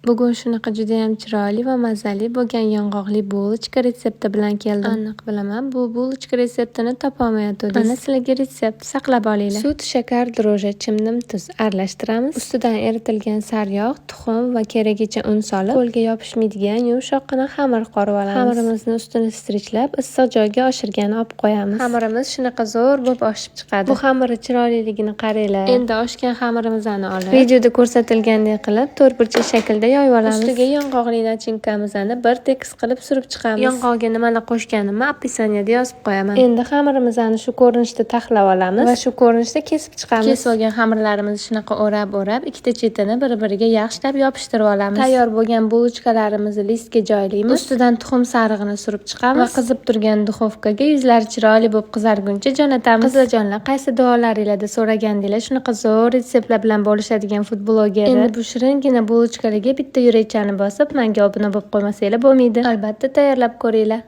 Bugun shunaqa judayam chiroyli va mazali bo'lgan yong'oqli булочка retsepti bilan keldim. Aniq bilaman, bu булочка retseptini topolmayotgandingiz. Mana sizlarga retsept, saqlab olinglar. Sut, shakar, дрожжи, chimdim tuz aralashtiramiz. Ustidan eritilgan sariyog', tuxum va keragicha un solib, qo'lga yopishmaydigan yumshoqqina xamir qorib olamiz. Xamirimizni ustini strichlab, issiq joyga oshirgani olib qo'yamiz. Xamirimiz shunaqa zo'r bo'lib oshib chiqadi. Bu xamirni chiroyliligini qaranglar. Endi oshgan xamirimizni olib, videoda ko'rsatilgandek qilib to'rtburchak shaklda yoyib olamiz. Ustiga yong'oqli начинка mizni bir tekis qilib surib chiqamiz. Yong'oqga nimalar qo'shganimni описание da yozib qo'yaman. Endi xamirimizni shu ko'rinishda taxlab olamiz va shu ko'rinishda kesib chiqamiz. Kesib olgan xamirlarimizni shunaqa o'rab-o'rab, ikkita chetini bir-biriga yaxshilab yopishtirib olamiz. Tayyor bo'lgan булочка larimizni listga joylaymiz. Ustidan tuxum sarig'ini surib chiqamiz va qizib turgan духовка ga yuzlari chiroyli bo'lib qizarguncha jo'natamiz. Qizlarjonlar, qaysi duolaringlarda so'ragandinglar shunaqa zo'r retseptlar bilan bo'lishadigan food bloger. Endi bu shiringina булочка larga bitta yurakchani bosib, menga obuna bo'lib qo'ymasanglar bo'lmaydi. Albatta tayyorlab ko'ringlar.